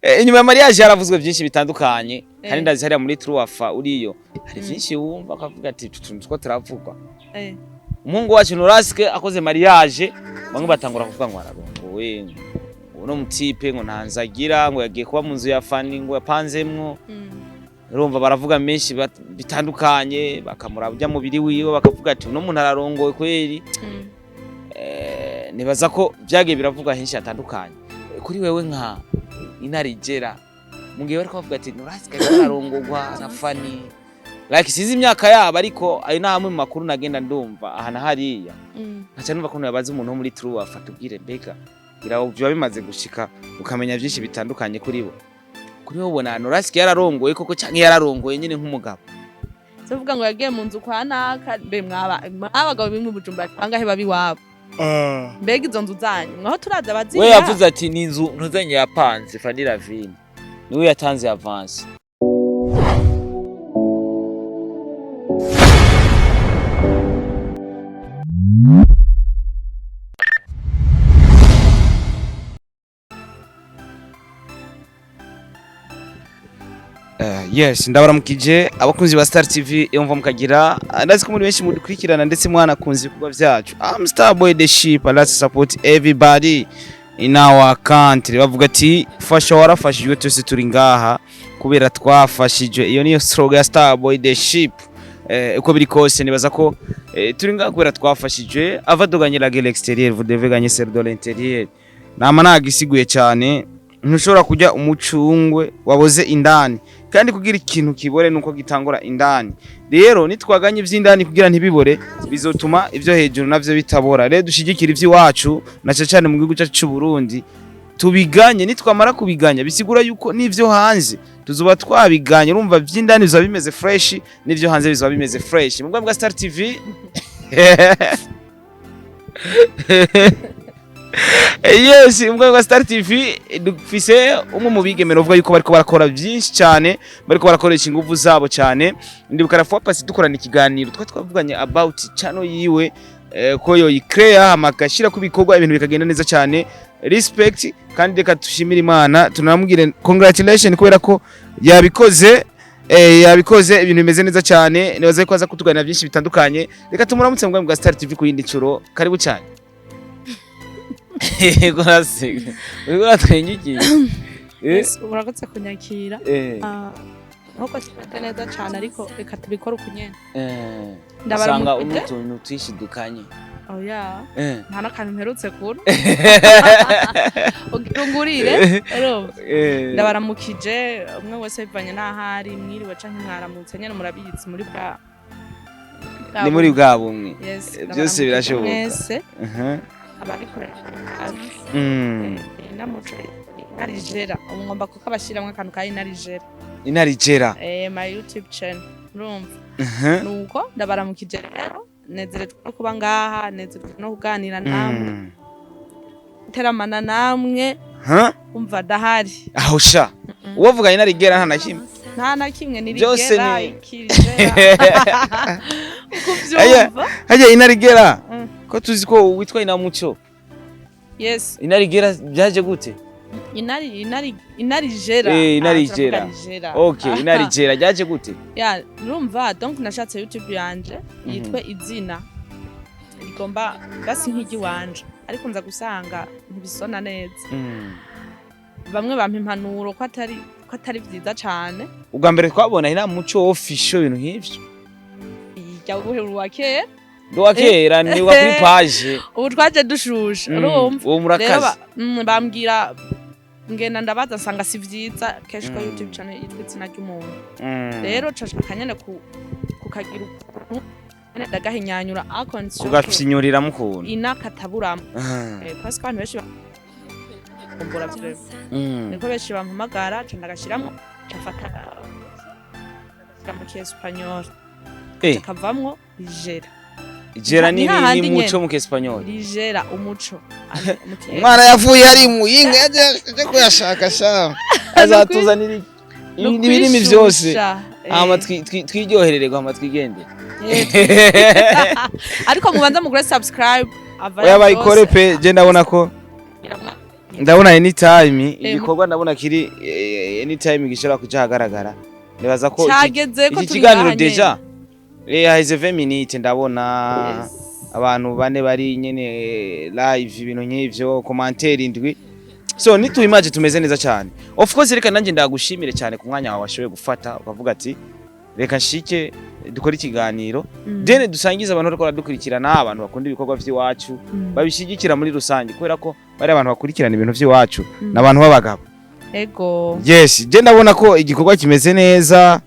Inyuma ya mariage haravuzwe byinshi bitandukanye, kandi Eh. ndazi hariya muri Truwafa uriyo hari byinshi wumva akavuga ati utu tuntu two turavugwa. Umuhungu wacu Noraske akoze mariage, bamwe batangura kuvuga ngo ararongowe, ngo uno mutipe ngo ntanzagira, ngo yagiye kuba mu nzu ya Fani, ngo yapanzemwo. Urumva baravuga menshi bitandukanye, bakamuraba ujya mubiri wiwe bakavuga ati uno muntu ararongowe kweri. Nibaza ko byagiye biravugwa henshi hatandukanye. Kuri wewe nka Inarigera, mu gihe bariko bavuga ati Noraske ariko ararongogwa na Fani, like sinzi imyaka yabo, ariko ayo ni amwe mu makuru nagenda ndumva aha na hariya, nkaca numva ko nabaza umuntu wo muri True atubwire mbega ngira biba bimaze gushika ukamenya byinshi bitandukanye kuri bo. Kuri wowe ubona Noraske yararongoye koko canke yararongoye nyine nk'umugabo? Tuvuga ngo yagiye mu nzu kwa naka, mbe mwaba abagabo bimwe Bujumbura bangahe babi wabo? Mbega izo nzu zanyu mwaho turaza abaziha? We yavuze ati ni inzu ntuzanye yapanze Fanny Lavine, niwe yatanze avance. Yes, ndabaramukije abakunzi ba Star TV iyo mva mukagira. Ndazi ko muri benshi mudukurikirana ndetse mwanakunze ibikorwa byacu. I'm Star Boy the Ship, I like to support everybody in our country. Bavuga ati fasha warafashijwe, twese turi ngaha kubera twafashijwe. Iyo niyo slogan ya Star Boy the Ship. Uko biri kose nibaza ko turi ngaha kubera twafashijwe. Avant de gagner la guerre extérieure, vous devez gagner celle de l'intérieur. Nama nagisiguye cyane, ntushobora kurya umucungwe waboze indani, kandi kugira ikintu kibore nuko gitangura indani. Rero nitwaganye ivy'indani kugira ntibibore, bizotuma ivyo hejuru navyo bitabora. Rero dushigikira ivy'iwacu na cane cane mu gihugu cyacu c'u Burundi, tubiganye. Nitwamara kubiganya bisigura yuko n'ivyo hanze tuzoba twabiganye. Urumva vy'indani bizoba bimeze fresh, n'ivyo hanze bizoba bimeze fresh mu bwa Star TV. Yes, mu bwa Star TV dufise umwe mu bigemero uvuga yuko bariko barakora byinshi cyane, bariko barakoresha ingufu zabo cyane. Ndibuka la fois passée dukorana ikiganiro, twa twavuganye about channel yiwe, ko yoyicrea hama agashyira ku bikorwa, ibintu bikagenda neza cyane. Respect, kandi reka dushimire Imana, tunamubwire congratulation kubera ko yabikoze, yabikoze ibintu bimeze neza cyane. Nibaza ko aza kutuganira byinshi bitandukanye. Reka tumuramutse mu bwa Star TV ku yindi ncuro. Karibu cyane. Yego, uraseka, uriko uratwenyigiye. Yes, urakoze kunyakira. Nkuko tumeze neza cyane, ariko reka tubikore uku nyene. Usanga Ndabaramukije. utuntu twishidukanye. Oya, nta n'akantu mperutse kubona ugira ungurire, urumva. Ndabaramukije umwe wese bivanye n'aho ari, mwiriwe canke mwaramutse nyene, murabizi muri bwa Ni muri bwa bumwe. Yes, Byose ndabaramukije birashoboka. mwese abarikora inamuco Inarijera, ubu ngomba kuko abashiramwo akantu ka Inarijera. Inarijera. My YouTube channel, urumva. Nuko ndabaramukije rero, nezerejwe no kuba ngaha, nezerejwe no kuganira namwe, teramana namwe. Huh? Umva ndahari. Aho sha, uwavuga Inarigera nta na kimwe. Nta na kimwe. Byose nirigera ikirijera uko Aya. uvyumva. Hajya Inarigera, ko tuzi ko witwa Inamuco, Yes. Inarigera byaje gute? Inarijera. Inarijera. Ah, turavuga Rijera. Okay, Inarijera ryaje gute? Ya, urumva, donc nashatse YouTube yanje yitwe izina rigomba basi nk'iry'iwanje, ariko nza gusanga ntibisona neza. Bamwe bampa impanuro ko atari vyiza cane. Ubwa mbere twabona Inamuco official, ibintu nk'ivyo. Ijya guhera uwa kera. Ndo kera ni wa kuri page. Ubu twaje dushushe, urumva. Uwo Rero murakazi. bambwira ngenda ndabaza, nsanga si vyiza kenshi ko YouTube channel yitwa izina ry'umuntu. Rero nshaka nyene kukagira ukuntu nyene ndagahinyanyura à condition que Kugapfinyuriramo ukuntu. Ina kataburamo. Ah. Parce que abantu benshi bakumbura vraiment, niko benshi bampamagara, nca ndagashiramwo, nca mfata ndagashira mu kiespanyol, kavamwo Rigera. Jera Ni ni hahandi ni nyene. muco mu Kiespanyol. Rigera umuco. Umwana yavuye ari muyinga yaje aje kuyashaka sha. Azatuzanira ibirimi byose. Kwishyusha, Hama twiryoherererwe, hama twigendere. Ariko mubanza mugure subscribe Oya, bayikore pe, je ndabona ko Ndabona anytime igikorwa, ndabona kiri anytime gishobora kuja ahagaragara. Nibaza ko Cageze ko iki turi kiganiro ngaha nyene. Déjà haheze 20 minutes, ndabona abantu bane bari nyene live, ibintu nk'ivyo, commentaire indwi. So nituimaje tumeze neza cyane. Of course, reka nanjye ndagushimire cyane ku mwanya wawe washoboye gufata ukavuga ati reka nshike dukore ikiganiro, dene dusangize abantu bariko baradukurikirana, abantu bakunda ibikorwa vy'iwacu, babishigikira muri rusange, kubera ko bari abantu bakurikirana ibintu vy'iwacu n'abantu b'abagabo. Ego. Yes, je ndabona ko igikorwa kimeze neza,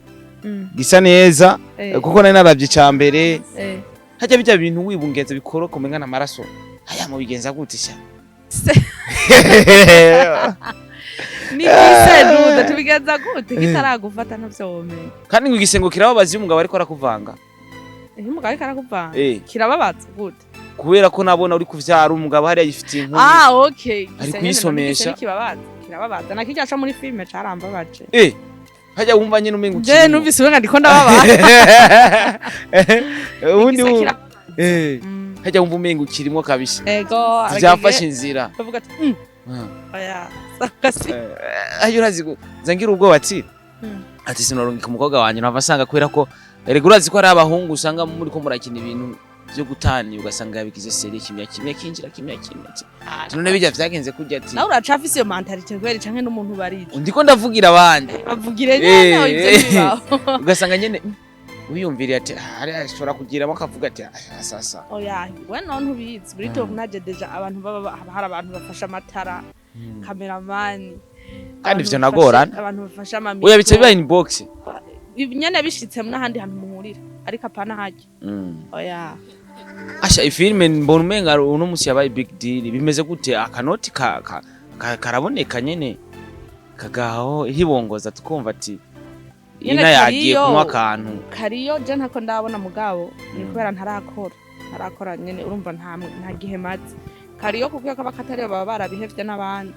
gisa neza, kuko nari naravye ica mbere. Hajya bijya bintu wibungenza bikoroka umenga n'amaraso, haya mubigenza gute sha? Ni iseduda tubigenza gute kitaragufata ntavyo womenya. Kandi ngo igisengo kirababaza iyo umugabo ariko arakuvanga. Iyo umugabo ariko arakuvanga? Eh. Kirababaza gute? Kubera ko nabona uri kuvyara, umugabo hariya yifitiye inkumi. Ah, okay. Ari Gisa nyene kuyisomesha. none kibabaza, kirababaza na kirya co muri filme carambabaje. Hajya wumva nyine umenga Je ukirimo. numvise umenga ndiko ndababara. Ubundi Igisa kirababaza. Hajya wumva umenga ukirimo kabisa. Ego. Vyafashe inzira. Bavuga ati oya saka si. Ayo urazi nza ngira ubwoba ati ati sinorungika umukobwa wanjye nava asanga, kubera ko erega urazi ko ari abahungu usanga muri ko murakina ibintu byo gutani, ugasanga yabigize série, kimya kimya kinjira kimya kimya, ati none bijya vyagenze kurya ati Nawe uracafise iyo mentalité kubera canke n'umuntu barije? Ndiko ndavugira abandi. Bavugire nyene, ivyo bibaho. Ugasanga nyene wiyumviriye ati "Ah, hariya ashobora kugiramo akavuga ati ah, sasa." Oya, we none ntubizi muri tournage déjà abantu baba haba hari abantu bafashe amatara, cameraman. Kandi ivyo nagorana. Abantu bafashe ama Oya, bica biba inbox. Nyene bishitse n'ahandi hantu muhurira, ariko apana harya. Oya. Asha, ifilme mbona umenga uno musi yabaye big deal. Bimeze gute? Akanoti ka karaboneka nyene kagaho hibongoza, tukumva ati Nyene ina yagiye kariyo. kunywa akantu. Kariyo, je ntako ndabona, mugabo ni kubera ntarakora nyene, urumva nta gihe maze. Kariyo kuko iyo kaba katariyo baba barabihevye n'abandi.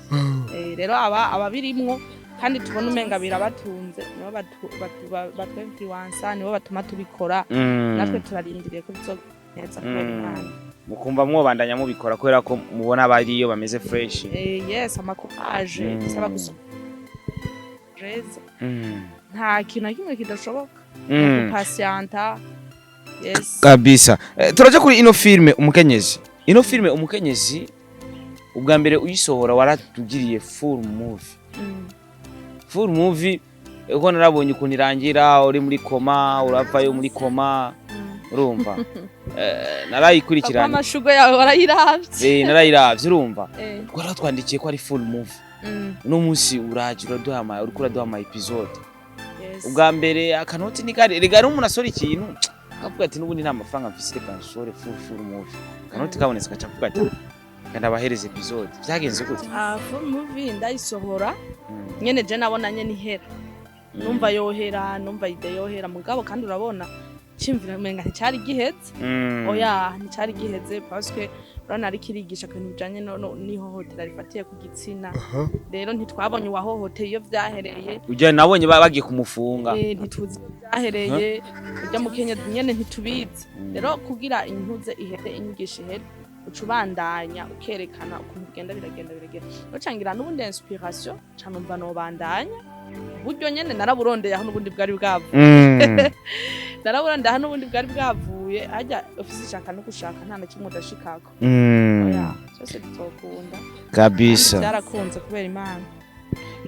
Rero aba ababirimwo kandi tubona umenga birabatunze, nibo batwinfluensa, nibo batuma tubikora. Natwe turarindiriye ko bizoneza kubera Imana. Mukumva mwobandanya mubikora kubera ko mubona abariyo bameze fresh. Yes, amakupaje bisaba gusoma nta kintu na kimwe kidashoboka. Patienta, yes. Kabisa. Turaja kuri ino filme Umukenyezi. Ino filme Umukenyezi, ubwa mbere uyisohora waratugiriye full movie. Full movie, uko narabonye ukuntu irangira uri muri coma, uravayo muri coma. Urumva, narayikurikiranye. Amashugwe yawe warayiravye? Narayiravye, urumva, twaratwandikiye ko ari full movie. Uno munsi uraje uraduha ama uriko uraduha ama episode. Ubwa mbere akanoti ni kare. Rega ari umuntu asora ikintu akavuga ati n'ubundi nta mafaranga mfise, reka nsore full movie. Akanoti kabonetse gaca avuga ati reka ndabahereza episode. Vyagenze gute? Ah, full movie ndayisohora nyene je nabona nyene ihera, numva yohera, numva idée yohera, mugabo kandi urabona cimvira umenga nticari giheze. Oya, nticari giheze, parce que urabona ariko irigisha ku bintu bijanye n'ihohotera rifatiye ku gitsina. Rero ntitwabonye uwahohoteye iyo vyahereye. Ujya nabonye bagiye kumufunga. Ntituzi iyo vyahereye ujya mu Kenya nyene, ntitubizi. Rero kugira intuze ihere, inyigisho ihere, uca ubandanya ukerekana ukuntu bigenda biragenda biragenda. Ucangira n'ubundi inspiration, ca numva nobandanya uburyo nyene naraburondeye aho n'ubundi bwari bwavuye. Naraburondeye aho n'ubundi bwari bwavuye. Harya ufise ishaka no gushaka, nta na kimwe udashikako. Oya, byose bizokunda. Kabisa. Byarakunze kubera Imana.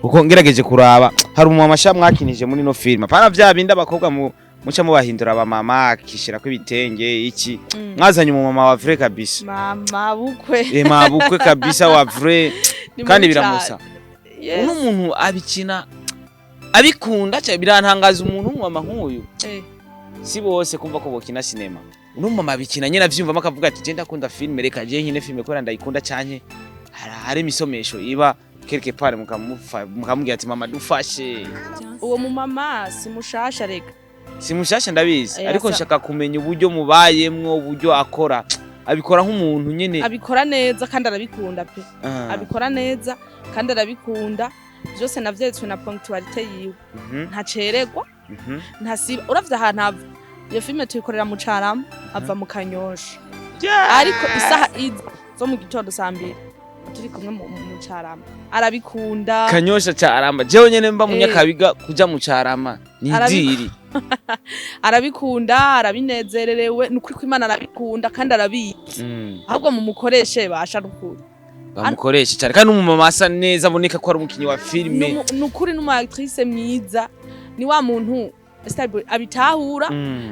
Kuko ngerageje kuraba, hari umumama sha mwakinije muri no film, apana vya bindi abakobwa mu muca mubahindura abamama, akishirako ibitenge iki. Mwazanye umumama wa vrai kabisa. Mama bukwe. Mabukwe kabisa, wa vrai. Ni Kandi mubi biramusa. cane. Yes. Uno muntu abikina abikunda cyane, birantangaza umuntu w'umumama nk'uyu. Si bose kumva ko bokina sinema. Uno mumama abikina nyine avyumvamo, akavuga ati je ndakunda filme, reka je nkine filme kubera ndayikunda, canke hari imisomesho iba quelque part mukamubwira ati mama dufashe. Uwo mumama si mushasha reka. Si mushasha, ndabizi, ariko nshaka kumenya uburyo mubayemwo, uburyo akora, abikora nk'umuntu nyene. Abikora neza kandi arabikunda pe. Ah. Abikora neza kandi arabikunda. Byose navyeretswe na ponctualité yiwe. Ntacererwa, ntasiba. Uravye ahantu ava, iyo filime tuyikorera mu Carama, ava mu Kanyosha, ariko isaha izi zo mu gitondo saa 2 Turi kumwe mu Carama, arabikunda. Kanyosha, Carama, jewe nyene mba mu Nyakabiga, kuja mu Carama ni idiri. Arabikunda, arabinezererewe. Ni ukuri ko Imana arabikunda kandi arabizi. Ahubwo mumukoreshe basha, nukuri. Bamukoreshe cyane, kandi n'umumama asa neza, aboneka ko ari umukinyi wa filime. Ni ukuri, n'umu actrice mwiza, ni wa muntu Starboy abitahura.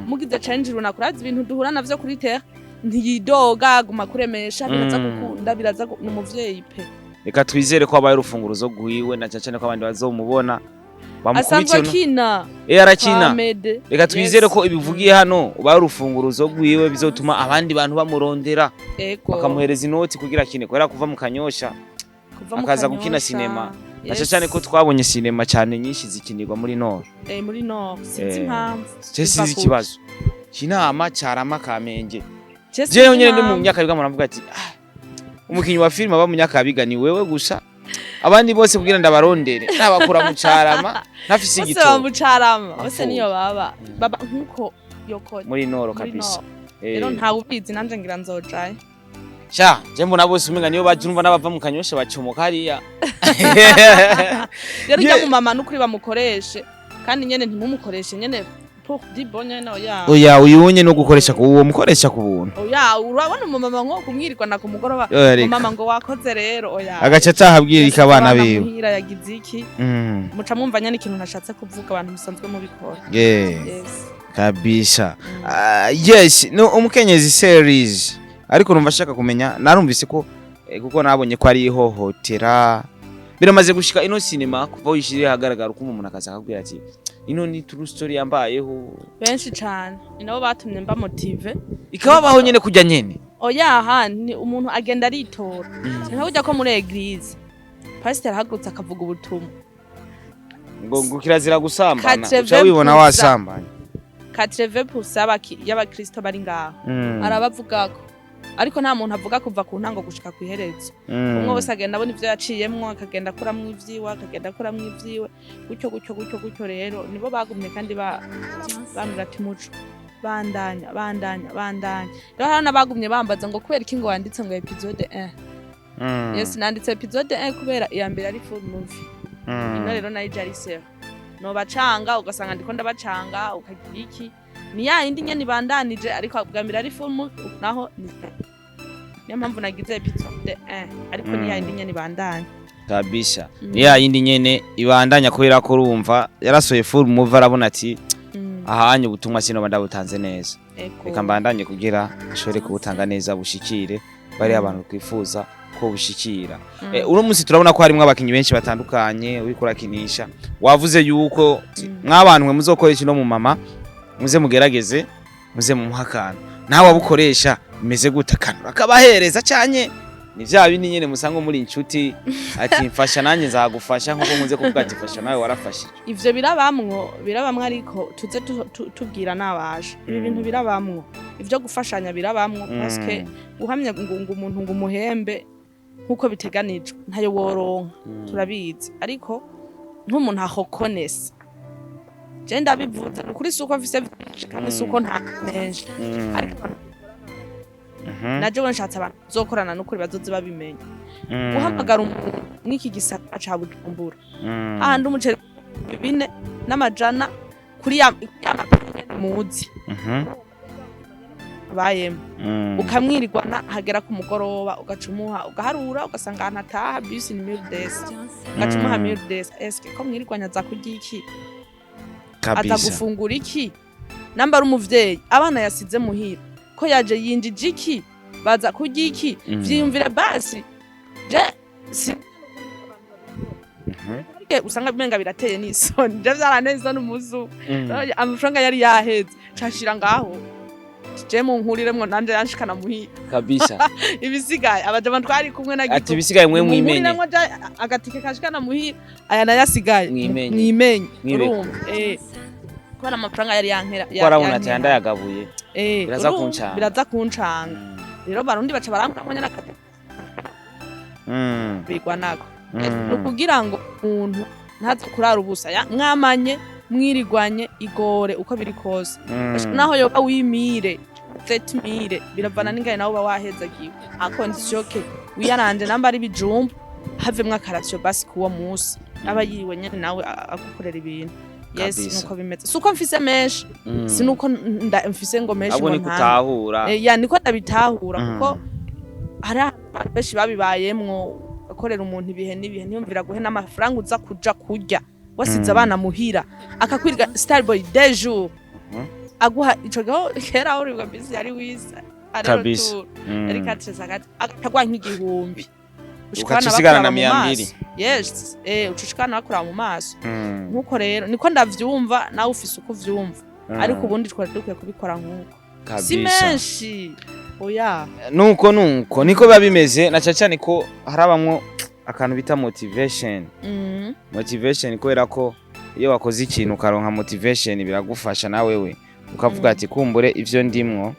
Mugize challenge runaka, urazi ibintu duhura navyo kuri terre, ntiyidoga, aguma kuremesha, biraza gukunda, biraza ni umuvyeyi pe. Reka twizere ko habaye urufunguruzo rwiwe, na cyane cyane ko abandi bazomubona Asanzwe bamukubitiye akina. Eh, arakina. Ahmed. Reka twizere Yes. ko ibivugiye hano ubaye urufunguruzo rwiwe, bizotuma abandi bantu bamurondera, bakamuhereza inoti kugira akine, kubera kuva mu Kanyosha Kuva mu akaza gukina Kanyosha. sinema, na cyane ko twabonye sinema cyane nyinshi zikinirwa muri Nord. Eh, muri Nord, sinzi impamvu. Je sinzi Biva kuki. ikibazo Kinama, Carama, Kamenge. Je sinzi Jewe nyene ndi mu impamvu. Nyakabiga, muravuga ati: "Ah, umukinyi wa filime aba mu Nyakabiga ni wewe gusa, abandi bose kugira ndabarondere nabakura mu Carama ntafise Bose igitoro." baba mu Carama bose. Apfuye. Niyo baba nkuko yoko Muri Nord. Muri Kabisa. Nord. Rero ntawe ubizi, nanje ngira nzojayo. Sha, je mbona bose umenga niyo baje, urumva n'abava mu Kanyosha bacomoka hariya. Rero ujya mu mama, n'ukuri bamukoreshe, kandi nyene ntimumukoreshe nyene pour du bon nyene, oya. Oya, uyu no gukoresha ku uwo mukoresha ku buntu. Oya, urabona umumama nko kumwirirwana ku mugoroba, Oya, reka. umumama ngo wakoze rero, oya. Agaca ataha abwirika abana biwe. Muhira yagize iki? Muca mwumva nyene ikintu ntashatse kuvuga, abantu musanzwe mubikora. Yes. Kabisa. Ah, yes, no umukenyezi series, ariko numva ashaka kumenya, narumvise ko kuko nabonye ko ari ihohotera biramaze gushika ino sinema kuva wishiriye ahagaragara, ukumva umuntu akaza akakubwira ati: "Ino ni true story yambayeho." Benshi cane, ni nabo batumye mba motivé. Ikababaho nyene kujya nyene. Oya, aha ni umuntu agenda aritora. Ni nka burya ko muri église pasiteri ahagurutse akavuga ubutumwa. Ngo kirazira gusambana, Quatre uca wibona vingt wasambanye. 80% y'abakristo bari ngaho arabavugako, ariko nta muntu avuga kuva ku ntango gushika ku iherezo. Umwe wese agenda abona ivyo yaciyemwo, akagenda akuramwo ivyiwe, akagenda akuramwo ivyiwe, gutyo gutyo gutyo gutyo. Rero nibo bagumye kandi bambwira ati: "Muco, bandanya, bandanya, bandanya." Rero hari n'abagumye bambaza ngo kubera iki ngo wanditse ngo épisode 1. Yes, nanditse épisode 1 kubera iya mbere ari full movie. Ino rero nayo ije ari série, nobacanga ugasanga ndiko ndabacanga, ukagira iki, ni ya yindi nyene ibandanije, ariko bwa mbere ari full movie, naho ni série. Niyo mpamvu nagize épisode 1, ariko ni ya yindi nyene ibandanya. Kabisa. Ni ya yindi nyene ibandanya, kubera ko urumva yarasohoye full movie, arabona ati: "Ahanye ubutumwa sinoba ndabutanze neza." Ego. Reka mbandanye kugira ashobore kubutanga neza, bushikire bariya abantu twifuza ko bushikira. Uno munsi turabona ko harimwo abakinyi benshi batandukanye uriko urakinisha. Wavuze yuko mwabantu mwe muzokoresha ino mu mama, muze mugerageze, muze mumuhe akantu. Nawe wabukoresha bimeze gute? Akantu akabahereza canye ni vya bindi nyene musanga muri inshuti, ati: "Mfasha nanjye nzagufasha," nkuko nkunze kuvuga ati: "Fasha nawe warafashije." Ivyo birabamwo, birabamwo, ariko tuze tubwira n'abaje ibi bintu birabamwo, ivyo gufashanya birabamwo, parce que guhamya ngo umuntu ngo umuhembe nkuko biteganijwe ntayo woronka, turabizi. Ariko nk'umuntu ahokonesa, je ndabivuze ukuri, si uko mfise vyinshi kandi si uko nta menshi, ariko abantu naje we nshatse abantu tuzokorana n'ukuri bazoze babimenya. Guhamagara umuntu mw'iki gisata ca Bujumbura, hahandi umuceri 400 kuri ya mapine muzi bayemo, ukamwirirwana hagera ku mugoroba ugaca umuha, ugaharura ugasanga ahantu ataha bisi ni 1000, ugaca umuha 1000. Eske ko mwirirwanya aza kurya iki? Aza gufungura iki? Namba ari umuvyeyi, abana yasize muhira ko yaje yinjije iki? Baza kurya iki? Vyiyumvire basi. Je si usanga bimenga birateye n'isoni, je vyaranteye isoni umunsi umwe. Amafaranga yari yaheze, cashira ngaho, je munkuriremwo nanje yanshikana muhira. Ibisigaye abajama twari kumwe na Ati: "Ibisigaye mwe mwimenye." Munkuriremwo agatike kashikana muhira, aya nayo asigaye Mwimenye. mwimenye. Mwibeko. Urumva kubera amafaranga yari yankera Ko arabona ati: "Yandayagabuye, biraza urumva, kuncanga." Biraza kuncanga. Rero barundi baca barankuramwo nyene akate bigwa nako. Ni ukugira ngo umuntu ntaze kurara ubusa, mwamanye mwirigwanye igore uko biri kose, naho yoba wimire. 30 mille, biravana n'ingane nawe uba wahezagiwe, à condition que wiyaranje namba ari ibijumbu havemwo aka ration basi kuwo musi aba yiriwe nyene nawe agukorera ibintu. Yes. Nuko bimeze. Si uko mfise menshi, si nuko mfise ngo menshi Abo ngo ni ntange. kutahura. Ya, niko ndabitahura, kuko hari abantu benshi babibayemwo, akorera umuntu ibihe n'ibihe, ntiyumvira guhe n'amafaranga uza kuja kurya wasize abana muhira, akakwirga starboy des jours, aguha ico gihe kera uribwa bisi yari wisa yari 450, akagwa nk'igihumbi. Ugaca usigarana 200. Yes, ucushikana bakuraba mu maso. Nkuko rero niko ndavyumva, nawe ufise uko uvyumva, ariko ubundi twari dukwiye kubikora nkuko si menshi, oya. Nuko niko biba bimeze, na cyane cyane ko harabamwo akantu bita motivation. Motivation, kubera ko iyo wakoze ikintu ukaronka motivation, biragufasha na wewe ukavuga ati kumbure ivyo ndimwo,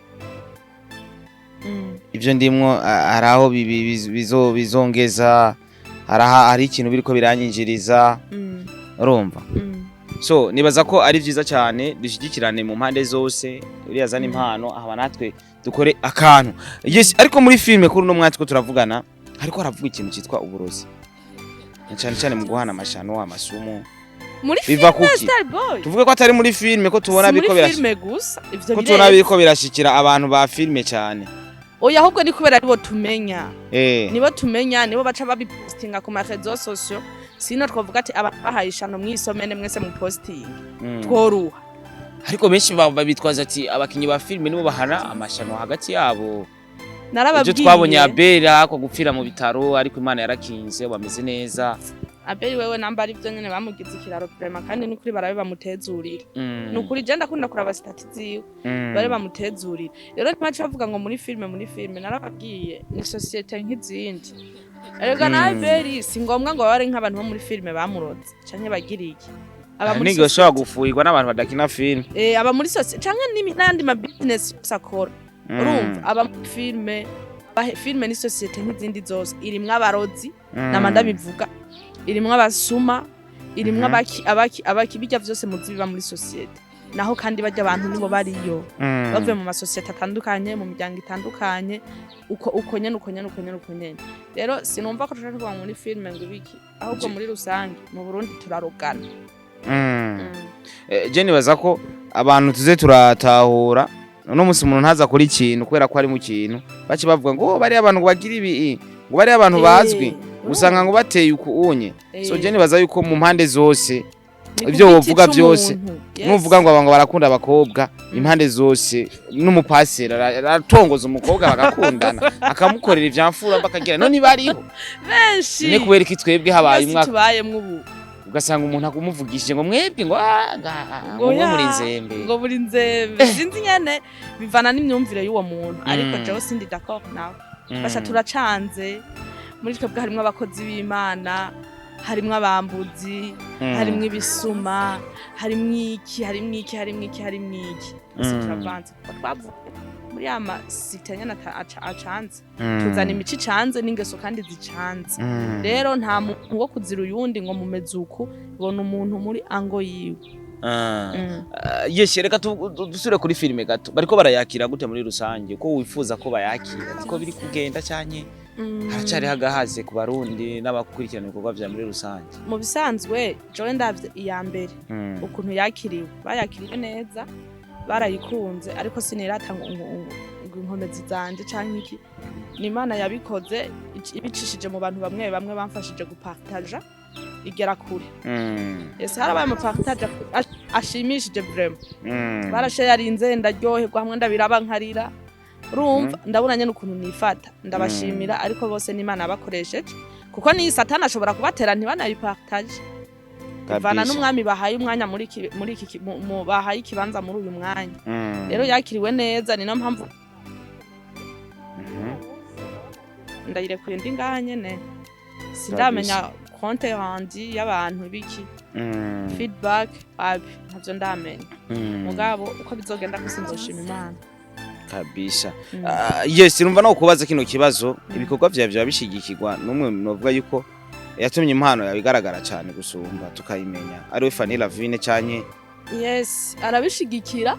ivyo ndimwo hari aho bizongeza, hari ikintu biriko biranyinjiriza. Urumva? So nibaza ko ari vyiza cyane dushyigikirane mu mpande zose. Uriya azana impano aba, natwe dukore akantu. Yes, ariko muri filime kuri uno mwanya two turavugana, ariko haravuga ikintu cyitwa uburozi, na cyane cyane mu guhana amashano, amasumu. Muri Biva filime? Kuki? Starboy. Tuvuge ko atari muri filime, ko tubona Si muri biriko filime gusa ivyo ko tubona bireze. biriko birashikira abantu ba filime cyane. Oya, ahubwo ni kubera aribo tumenya. Nibo tumenya, nibo baca babipostinga ku ma réseaux sociaux. Sino twavuga ati abantu bahaye ishano mwisomene mwese mu posting, tworuha. Ariko benshi babitwaza ati abakinyi ba filime nibo bahana amashano hagati yabo. Ibyo Narababwiye. twabonye Abera ko gupfira mu bitaro, ariko Imana yarakinze, bameze neza. Abeli wewe namba ari byo nyene bamugize ikiraro vraiment, kandi nukuri barabe bamutezurira. Nukuri je ndakunda kuraba statuts ziwe. Bare bamutezurira. Rero ntibaca bavuga ngo muri filime. Muri filime, narababwiye, ni société nk'izindi. Erega na Abeli si ngombwa ngo babe ari nk'abantu bo muri filime bamuroze canke bagiriye iki. Aba Hari muri n'igihe ushobora société. gufuhirwa n'abantu badakina filime. Aba muri société canke n'andi ma business yose akora. Urumva, aba muri filime, filime ni société nk'izindi zose, irimwo abarozi, nama ndabivuga, irimwo abasuma, irimwo abaki abaki abaki, bijya vyose muzi biba muri société. Naho kandi bajya abantu nibo bariyo, bavuye mu masosiyete atandukanye, mu miryango itandukanye, uko uko nyene, uko nyene, uko nyene, uko nyene. Rero sinumva ko tushobora kuvuga muri filime ngo ibiki, ahubwo muri rusange mu Burundi turarogana. Je nibaza ko abantu tuze turatahura, uno munsi umuntu ntaza kuri ikintu kubera ko ari mu kintu, bace bavuga ngo: "Oh, bariya abantu ngo bagira ibi, ngo bariya abantu bazwi", usanga ngo bateye uku unye. So je nibaza yuko mu mpande zose, Ni ku ivyo giti wovuga vyose, c'umuntu. Yes. nuvuga ngo abantu barakunda abakobwa impande zose, n'umupaseri aratongoza umukobwa bagakundana, akamukorera ivyamfura, bakagira none bariho Benshi. Ne kubera iki twebwe habaye Twese umwaka tubayemwo ubu. ugasanga umuntu akumuvugishije ngo mwebwe ngo ah, Ngo ngo ya, muri nzembe. Ngo buri nzembe, sinzi nyene, bivana n'imyumvire y'uwo muntu, ariko jewe sindi d'accord nawe. Basha turacanze muri twebwe, harimwo abakozi b'Imana, harimwo abambuzi, harimwo ibisuma, harimwo iki, harimwo iki, harimwo iki, harimwo iki. Twese turavanze kuko twavuye muri ya ma cités nyene acanze, tuzana imico icanze n'ingeso kandi zicanze. Rero nta muntu wo kuzira uyundi ngo mumeze uku, bona umuntu muri ango yiwe. Yes, reka dusubire kuri filime gato. Bariko barayakira gute muri rusange? Ko wifuza ko bayakira, ko biri kugenda canke haracariho agahaze ku Barundi n'abakurikirana ibikorwa vya muri rusange? Mu bisanzwe jewe ndavye iya mbere ukuntu yakiriwe, bayakiriye neza, barayikunze, ariko sinirata ngo inkomezi zanje canke iki, ni Imana yabikoze ibicishije mu bantu bamwe bamwe bamfashije gupartaja igera kure. Ese harabaye ama partage ashimishije vraiment. Barashayarinze, ndaryoherwa, hamwe ndabiraba nkarira. Urumva, ndabona nyene ukuntu nifata, ndabashimira, ariko bose n'Imana yabakoresheje, kuko ni Satani ashobora kubatera ntibanayipartage. Bivana n'umwami bahaye umwanya muri iki bahaye ikibanza muri uyu mwanya. Rero yakiriwe neza, ni nayo mpamvu ndayirekuye ndi ngaha nyene, sindamenya compte rendu y'abantu biki, feedback abi ntavyo ndamenya. Mugabo uko bizogenda kose nzoshima Imana. Kabisa. Yes, urumva no kubaza kino kibazo, ibikorwa vyawe vyaba bishigikirwa n'umwe novuga yuko yatumye impano yawe igaragara cyane gusumba tukayimenya, ariwe Fanny Lavine, canke Yes, arabishigikira.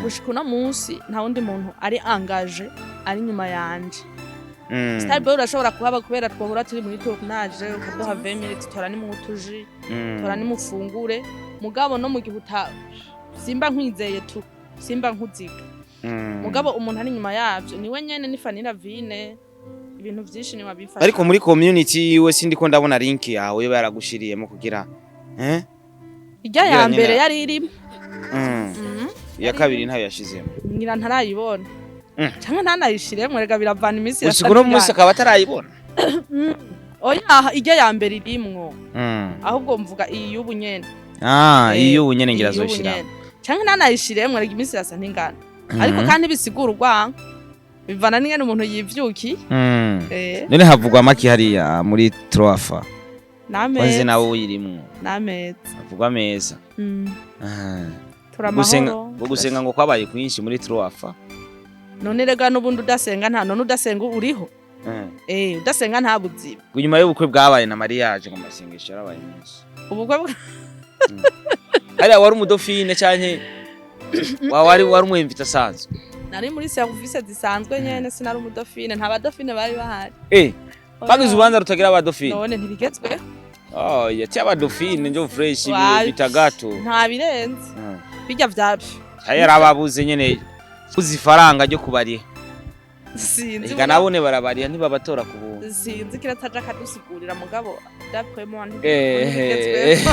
Gushika uno munsi nta wundi muntu ari engagé ari nyuma yanje. Starboy urashobora kuhaba kubera twahora turi muri tournage, ukaduha 20 minutes, tora ni mutuji, tora ni mufungure, mugabo no mu gihe uta simba nkwizeye tu simba nkuziga. Mugabo umuntu ari nyuma yavyo niwe nyene, ni Fanny Lavine. Ibintu vyinshi ni wabifasha. Ariko muri community yiwe sindiko ndabona link yawe yaragushiriyemo kugira Ijya kugira ya mbere nyene- yari irimo. Iya kabiri ntayo yashizemo. Ngira ntarayibona canke ntanayishiremwo, rega biravana iminsi. Gushika uno munsi akaba atarayibona. Oya, ijya ya mbere irimwo, ahubwo mvuga iyi y'ubu nyene. Ah, iyo ubu nyene ngira Iyi y'ubu azoshira. nyene. Canke ntanayishiremwo, rega iminsi irasa ntingana, ariko kandi bisigura urwanko, bivana n'ingene umuntu yivyukiye. None havugwa amaki hariya muri Troafa? Wanze N'ameza. nawe uyirimwo. N'ameza. Havugwa ameza. Ah. Turamahoro. Gusenga ngo kwabaye kwinshi muri Troafa. None rega n'ubundi udasenga nta, none udasenga uriho? Udasenga nta buzima. Ngo nyuma y'ubukwe bwabaye na mariage, ngo amasengesho yarabaye menshi. Ubukwe Hariya wari umudofine canke wari umwemvita asanzwe? Nari muri service zisanzwe nyene, sinari umudofine, nta badofine bari bahari. Bagize urubanza rutagira abadofine. None ntibigezweho. Oh, yaciye abadofine njo fresh. Wapi. Bitagato. Nta birenze bijya vyabyo. Yari ababuze nyene uzi ifaranga ryo kubariha. Sinzi. Ega nabone barabariha, ntibabatora ku buntu. Sinzi, kiretse aje akadusigurira, mugabo d'après moi ntibigezweho.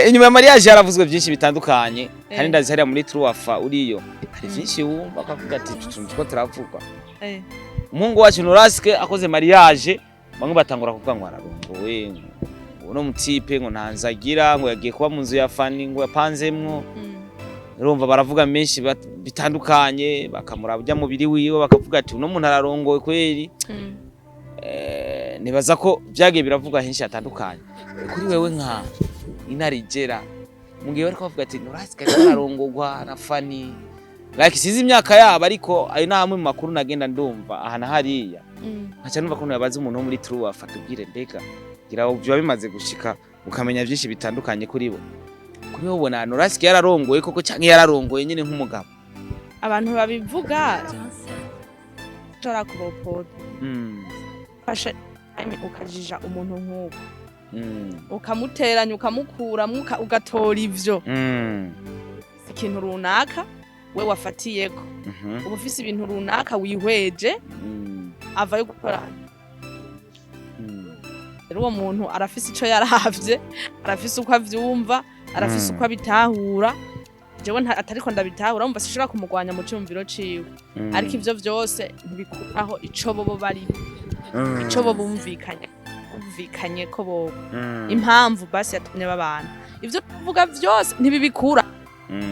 Inyuma ya mariage haravuzwe byinshi bitandukanye kandi ndazi hariya muri Truafa uriyo hari byinshi wumva akavuga ati utu tuntu two turavugwa. Umuhungu wacu Noraske akoze mariage, bamwe batangura kuvuga ngo ararongowe, ngo uno mutipe ngo ntanzagira, ngo yagiye kuba mu nzu ya Fani, ngo yapanzemwo. Urumva baravuga menshi bitandukanye, bakamuraba ujya mubiri wiwe bakavuga ati uno muntu ararongowe kweri. Nibaza ko byagiye biravuga henshi hatandukanye. Kuri wewe nka inarigera mu gihe bariko bavuga ati Noraske ariko ararongogwa na Fani, like sizi imyaka yabo, ariko ayo ni amwe mu makuru nagenda ndumva aha na hariya, nkaca numva ko yabaza umuntu wo muri True afata ubwire, mbega ngira ngo biba bimaze gushika ukamenya byinshi bitandukanye kuri bo. Kuri bo ubona Noraske yararongoye koko canke yararongoye nyine nk'umugabo? Abantu babivuga ushobora kubopota, fashe ukajija umuntu nk'uko, ukamuteranya, ukamukuramwo, ugatora ivyo ikintu runaka we wafatiyeko, uba ufise ibintu runaka wihweje, avayo gukora. Rero uwo muntu arafise ico yaravye, arafise uko avyumva, arafise uko abitahura. Jewe atariko ndabitahura, wumva sinshobora kumugwanya mu ciyumviro ciwe, ariko ivyo vyose ntibikuraho ico bobo bari, ico bo bumvikanye ko bobo impamvu basi yatumye babana. Ivyo tuvuga vyose ntibibikura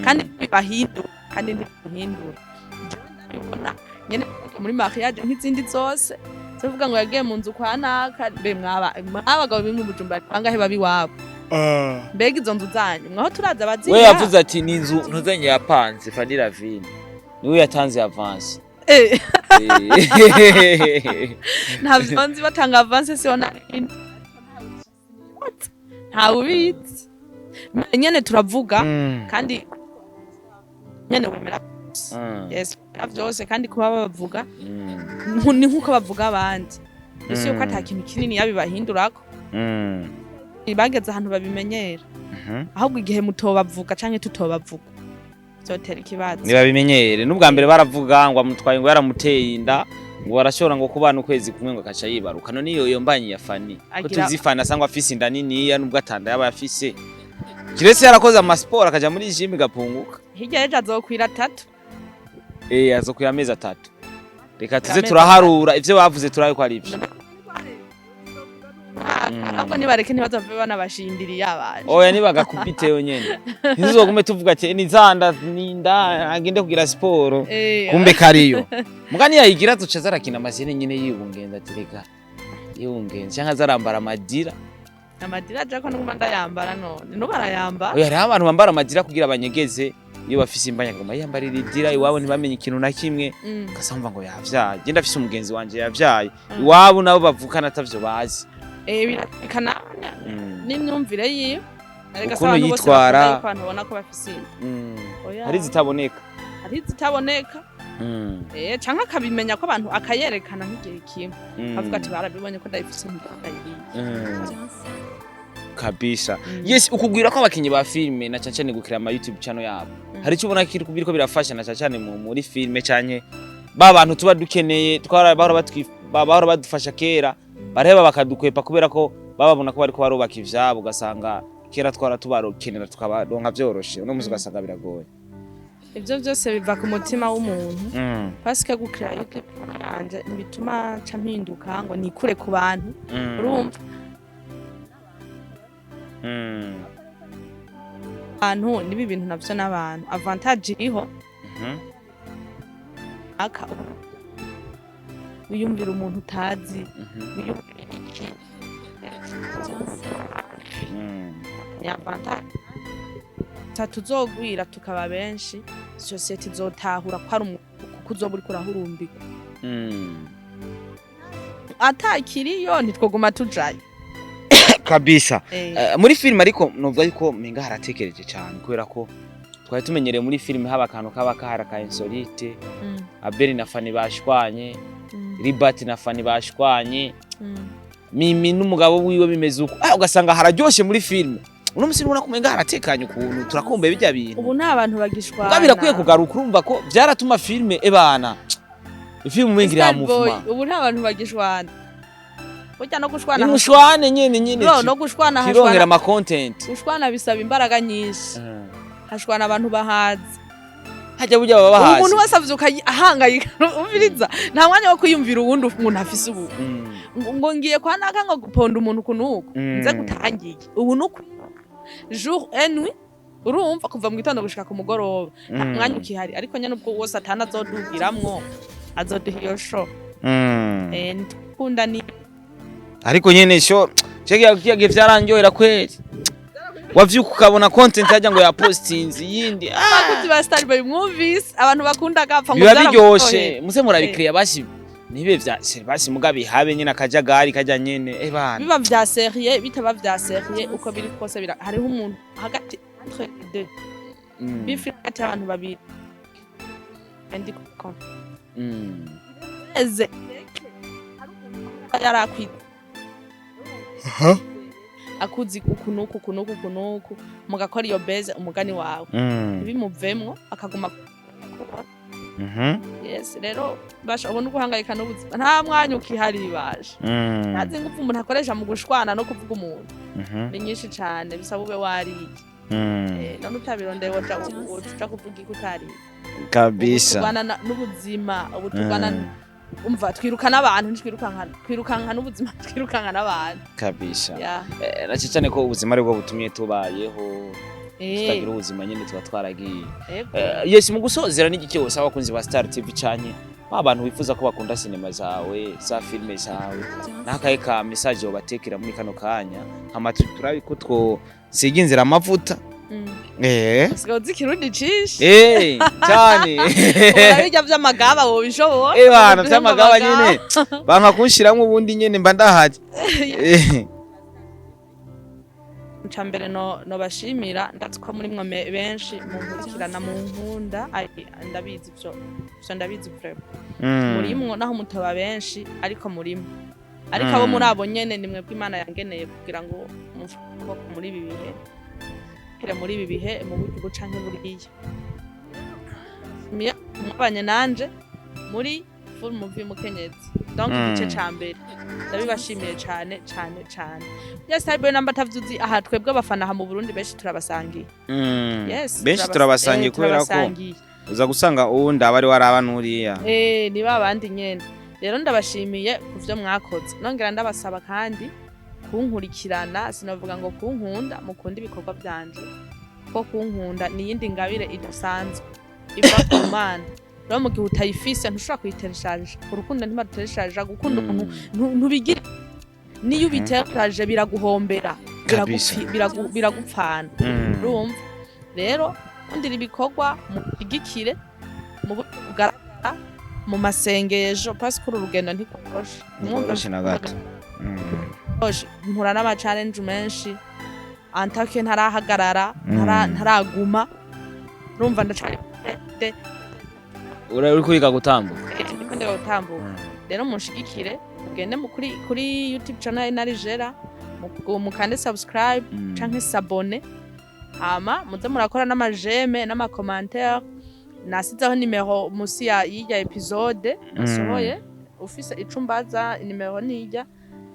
kandi ntibibahindura kandi ntibihindura. Jewe ndabibona nyene muri mariage nk'izindi zose, tuvuga ngo yagiye mu nzu kwa naka. Mbe mwaba mwabagabo bimwe Bujumbura, bangahe babi iwabo? Mbega izo nzu zanyu mwaho turaza abaziha? We yavuze ati ni inzu ntuzanye yapanze Fanny Lavine, niwe yatanze avance. Ntavyo nzi, batanga avance siho nari, ntawe ubizi nyene, turavuga kandi nyene wemera. Yes, wemera vyose, kandi kuba babavuga ni nkuko bavuga abandi, ese yuko ata kintu kinini yabibahindurako, bageze ahantu babimenyera. Ahubwo igihe mutobavuga canke tutobavuga vyotera ikibazo. Ntibabimenyere, n'ubwa mbere baravuga ngo amutwaye, ngo yaramuteye inda, ngo barashobora ngo kubana ukwezi kumwe ngo akaca yibaruka. None iyo mbanyi ya Fani ko tuzi Fani asangwa afise inda niniya, nubwo atanda yaba afise, kiretse yarakoze amasiporo akaja muri gym igapunguka. Hirya y'ejo azokwira 3. Azokwira amezi 3, reka tuze Amezi turaharura ivyo bavuze, turabe ko ari ivyo. Ahubwo nibareke, ntibazove banabashindiriye abaje. Oya, nibagakubiteyo nyene, ntizogume tuvuga ati nizanda ninda agende kugira siporo. Kumbe kariyo muga niyayigira azoca azarakina amasene nyene yibungenza, ati reka yibungenza canke azarambara amadira. Amadira aja ko nuguma ndayambara, none nubu arayambara. Oya, hariho abantu bambara amadira kugira banyegeze iyo bafise imbanya, akaguma yiyambarira idira iwabo ntibamenye ikintu na kimwe, ugasanga ngo yavyaye. Je ndafise umugenzi wanje yavyaye, iwabo nabo bavukana atavyo bazi. Birashikana n'imyumvire yiwe. Erega se Ukuntu abantu bose yitwara. bakunda yuko abantu babona ko bafise inda. Oya. Hari zitaboneka. Hari zitaboneka. Canke akabimenya ko abantu akayerekana nk'igihe kimwe, avuga ati barabibonye ko ndayifise, ndayiye. Kabisa. Yes, ukugwira ko abakinyi ba filime na cane cane gukira ama YouTube channel yabo, hari icyo ubona kiri biriko birafasha na cane cane muri filime, canke ba bantu tuba dukeneye twara bahora badufasha kera bareba bakadukwepa kubera ko bababona ko bariko barubaka ivyabo, ugasanga kera twara tubarokenera tukabaronka vyoroshe, uno musi ugasanga biragoye? Ivyo byose biva ku mutima w'umuntu, parce que gukira YouTube yanje ntibituma nca mpinduka ngo nikure ku bantu. Urumva, abantu nibi bintu navyo n'abantu avantage iriho, aka wiyumvira umuntu utazi, wiyumvira iki, ni avantage. Tuzogwira tukaba benshi, société izotahura ko ari umuntu, kuko uzoba uriko urahurumbirwa. Atakiriyo ntitwoguma tujayo. Kabisa. Muri filime ariko novuga yuko menga haratekereje cyane, kubera ko twari tumenyereye muri filime haba akantu kaba kahara ka insolite, Abeli na Fani bashwanye, Libati na Fani bashwanye, Mimi n'umugabo wiwe bimeze uko, ugasanga hararyoshe muri filime. Uno musi ubona ko umenga haratekanye ukuntu, turakumbuye bijya bintu. Ubu nta bantu bagishwana. Muga birakwiye kugaruka. Urumva ko vyaratuma filime ebana ifilime umenga iri Star Boy, hamuvuma. Ubu nta bantu bagishwana. Burya no gushwana, Nimushwane nyene nyene. Bro, no gushwana kirongera hashwana. ama content. Gushwana bisaba imbaraga nyinshi. Hashwana abantu bahazi. Hajya burya baba Ubu bahazi. umuntu wese avyuka ahangayika. Umviriza, nta mwanya wo kwiyumvira uwundi umuntu afise ubu, ngo ngiye kwa naka ngo guponda umuntu uku nuku, nze gutangiye ubu nuku jour et nuit. Urumva, kuva mu gitondo gushika ku mugoroba nta mwanya ukihari. Ariko nyene ubwo wose atana azodugiramwo, azoduha iyo show. Ntikunda ni Ariko nyene sho kiya kiya vyaranyohera kweli, wavyuka ukabona content hajya ngo yapostinze iyindi. Abakunzi ba Star Boy, mwumvise abantu bakunda gapfa ngo Biba vyaramuryoheye. biryoshe, muze murabikiriya basi nibe vya basi mugabe habe nyene akajagari kajya nyene bana. Biba vya sérieux, bitaba vya sérieux, uko biri kose hariho umuntu hagati, entre les deux, bifi hagati y'abantu babiri ndi eze yarakwita akuzi uku nuku uku nuku uku nuku, mugakora iyo beze umugani wawe, ntibimuvemwo akaguma. Yes, rero basha ubona uguhangayika n'ubuzima, nta mwanya ukihari baje. Ntazi ingufu umuntu akoresha mu gushwana no kuvuga umuntu, ni nyinshi cane, bisaba ube wariye. None utabirondeye woja woja kuvuga iki utariye? Kabisa. Turwana n'ubuzima ubu, turwana umva twiruka n'abantu, ntitwirukanka, twirukanka n'ubuzima, twirukanka n'abantu. Kabisa. Yeah. Na cyane ko ubuzima aribwo butumye tubayeho, tutagira ubuzima nyine tuba twaragiye. Ego. Yes, mu gusozera n'igiki wose abakunzi ba Star TV canke ba bantu wifuza ko bakunda sinema zawe, za filime zawe, n'akahe ka message wobatekera muri kano kanya, hama turabe ko two siga inzira amavuta? Usigaye uzi ikirundi cinshi. Cyane. Urabirya vy'amagaba wobishobora. Bana vy'amagaba nyene banka kunshiramwo, ubundi nyene mba ndahaje. Ca mbere no bashimira, ndazi ko muri mwe benshi munkurikirana, mu nkunda. Ndabizi ivyo ndabizi vraiment. Murimwo naho mutoba benshi, ariko murimwo, ariko abo muri abo nyene ni mwebwe Imana yangeneye kugira ngo mumfashe muri ibi bihe, kire muri ibi bihe mu buryo ubu canke buriya. Mwabanye nanje muri full movie Mukenyezi, donc igice ca mbere, ndabibashimiye cane cane cane. Yes, Starboy namba atavyuzi aha, twebwe abafana aha mu Burundi benshi turabasangiye. Yes. Benshi turabasangiye kubera ko turabasangiye. Uza gusanga uwundi aba ari waraba nuriya. Ni babandi nyene. Rero ndabashimiye ku vyo mwakoze, nongera ndabasaba kandi kunkurikirana. Sinavuga ngo kunkunda, mukunda ibikorwa vyanje, kuko kunkunda ni iyindi ngabire idasanzwe iva ku Mana. Rero mu gihe utayifise ntushobora kuyitereshaje. Urukundo ntibarutereshaje. Gukunda umuntu ntubigire, niyo ubitereshaje biraguhombera, Kabisa. biragupfana. Urumva rero, kundira ibikorwa, mushyigikire mu buryo bugaragara mu masengesho, parce que uru rugendo ntikoroshe. Ntikoroshe na gato. Mpura n'ama challenge menshi. Antake ntarahagarara, ntaraguma, urumva ndacari Uri kuriga gutambuka. Ndiko ndiga gutambuka. Rero munshigikire, mugende kuri YouTube channel Inarijera, mukande subscribe canke s'abonner, hama muze murakora n'ama j'aime n'ama commentaire. Nasizeho nimero musi ya y'irya episode nasohoye. Ufise ico umbaza, nimero nijya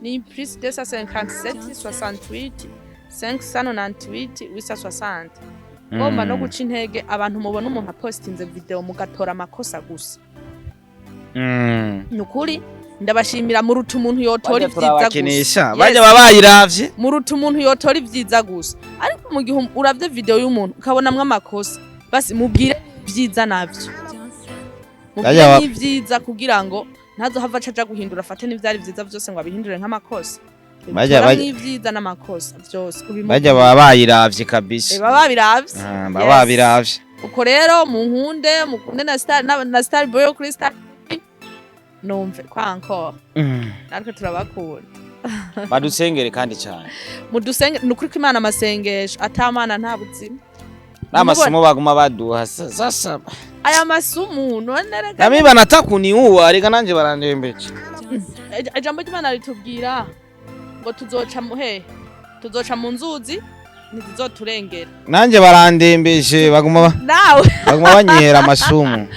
ni +257 68 598 860. Ngomba no guca intege abantu mubona umuntu apostinze video mugatora amakosa gusa. Ni ukuri ndabashimira, muruta umuntu yotora Bajya ivyiza gusa. turabakenesha. Yes. Bajya baba bayiravye. Muruta umuntu yotora ivyiza gusa, ariko mu gihe uravye video y'umuntu ukabonamwo amakosa, basi mubwire ivyiza navyo, mubwire n'ivyiza kugira ngo ntazohava aca aja guhindura, afate n'ivyari vyiza vyose ngo abihindure nk'amakosa. Tora n'ivyiza n'amakosa vyose ubimubwire. Bajya baba bayiravye kabisa. Baba babiravye. Ah, baba Yes. babiravye. Uko rero munkunde, mukunde na Star na Star Boy yo kuri Star TV. Numve kwa encore natwe turabakunda. Badusengere kandi cyane. Mudusenge, ni ukuri ko Imana, amasengesho atamana nta buzima. N'amasomo baguma baduha sasa. Aya masumu none rega. Nami banatakuniua, reka nanje barandembeje. Ijambo ry'Imana ritubwira ngo tuzoca mu hehe, tuzoca mu nzuzi ntizizoturengera. Nanje barandembeje, baguma Nawe baguma banyihera amasumu.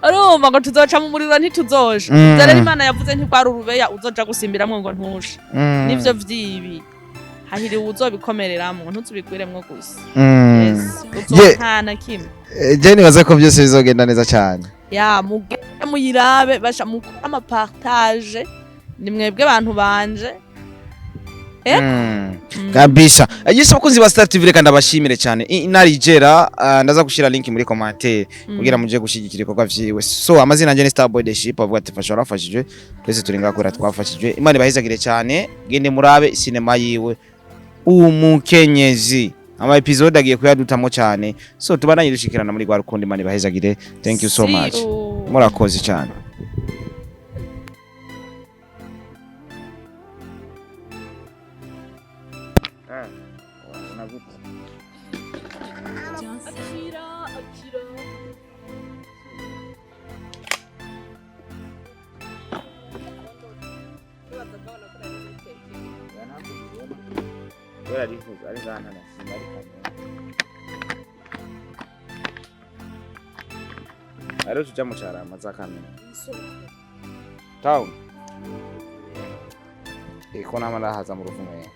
Urumva ngo tuzoca mu muriro ntituzoja. Ivyo rero Imana yavuze ntirwari urubeya uzoja gusimbiramwo ngo ntushe. Nivyo vyibi hahiriwe uzobikomereramwo, ntuzubigwiremwo gusa. Yes, uzontana kimwe. Je nibaza ko byose bizogenda neza cyane. Ya, mugende muyirabe, basha mukore ama partage, ni mwebwe bantu banje. Kabisa. Yes, abakunzi ba Star TV, reka ndabashimire cyane. Inarijera, ndaza gushira link muri commentaire kugira muje gushigikira ibikorwa vyiwe. So amazina yanje ni Starboy the Ship, avuga ati fasha warafashijwe, twese turi ngaha kubera twafashijwe. Imana ibahezagire cyane. Gende murabe sinema yiwe Umukenyezi, ama episode agiye kuyadutamo cyane. So tubandanye dushikirana muri rwa rukundo. Imana ibahezagire, thank you so See much. you. Murakoze cyane. Akira, akira. Rero tuja mu Carama za Kamena town, iko nama ndahaza mu Ruvumera.